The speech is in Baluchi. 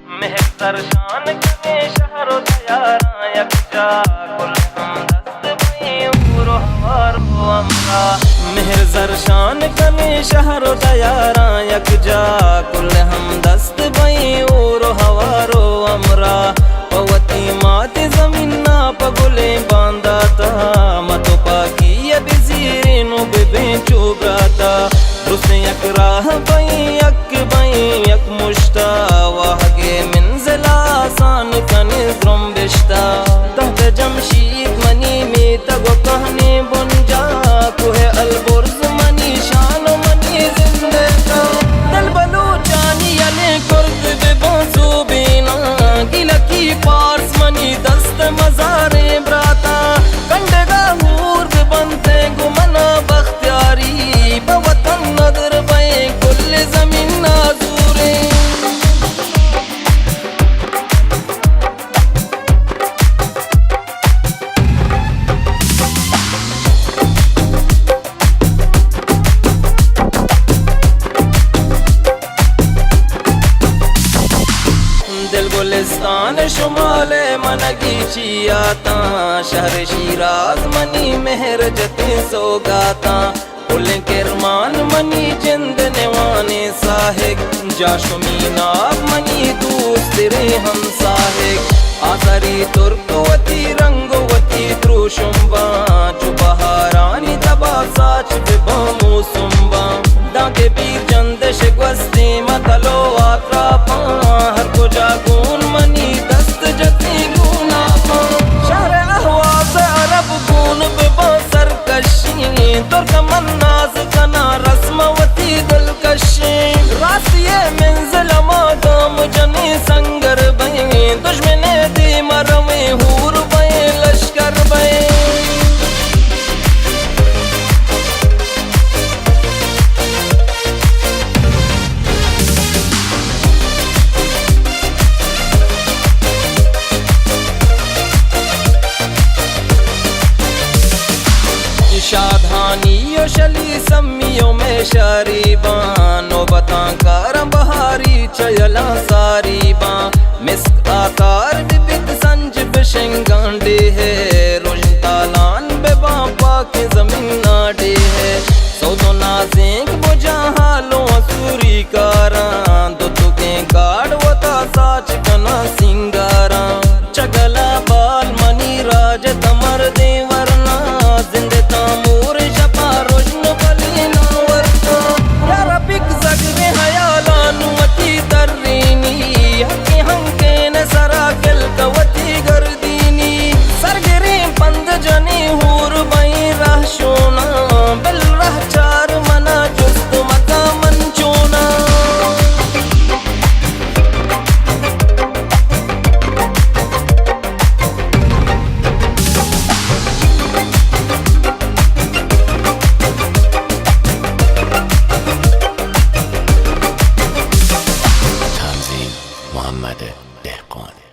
مہر زرشان کنیں شہر و دیاراں یکجا، کل ہمدست بئیں ہور و ہوار و ہمراہ۔ مہر زرشان کنیں شہر و دیاراں یکجا، کل ہمدست بئیں ہور و ہوار و ہمراہ۔ پہ وتی مات زمین ءَ پہ گلیں باندات ءَ، ما تو پاکی ءَ بزیریں و ببیں چو برات ءَ۔ درستیں یک راہ بئیں، یک بئیں، یک مشت ءَ، واہگ ءِ منزل ءَ آسان کنیں زرمبشت ءَ۔ تہت جمشید منی میتگ و کہنیں بنجاہ، کوہ البرز منی شان و منی زندگاہ۔ دل بلوچانی یلیں کرد بباں سوبیناں، گیلکی پارس منی دست مزاریں براتاں۔ کنڈگا ہور ببنت گوں منا بختیاری، پہ وطن ندر بئیں کل زمین نازوریں۔ دل گلستان شمال ءِ منگی چیاتاں، شہر شیراز منی مہر جتیں سوگاتاں۔ پلیں کرمان منی جند نوانیں ساہگ، جاشمین آپ منی دوست تریں ہمساہگ۔ آزری ترک وتی رنگ و وتی دروشم باں، چو بہارانی تبا ساچ بباں موسم باں۔ دانکہ بیر جندش گوستیں متل و آتراپاں، ہر کجا گون منی دست جتیں گون آپاں۔ شہر اہواز عرب گون بباں سرکشیں، ترکمن ناز کناں رسم وتی دلکشیں۔ راستی ءِ منزل ءَ ما گام جنیں سنگر بئیں، دژمن ءِ دیم ءَ رویں ہور بئیں لشکر بئیں۔ شادہانی و شلی سمی و مئے شاری باں، نوبتاں کاراں بہاری چہ یلاں ساری باں۔ مسک آتار ببیت سنج بشنگاں ڈیہہ ءَ، رژن تالان بباں پاکیں زمین ءَ ڈیہہ ءَ۔ سود و نازینک بجاں ہالوں اسوری کاراں، دوتکیں کاڑ وتا ساچ کناں سینگاراں۔ چگلا بال منی راج ءِ تمردیں ورنا، زند ءِ تاموریں شپاں رژن پلیناں ورنا۔ یارا بکزگ بیں ہیالاں نوں وتی ترینی، حقیں ہنکین ءِ سرا کلک وتی گردینی۔ سرگریں پند جنیں ہور بئیں رہشوناں، بل رہچار منا جست مکاں من چوناں۔ تنظیم محمد دہقان۔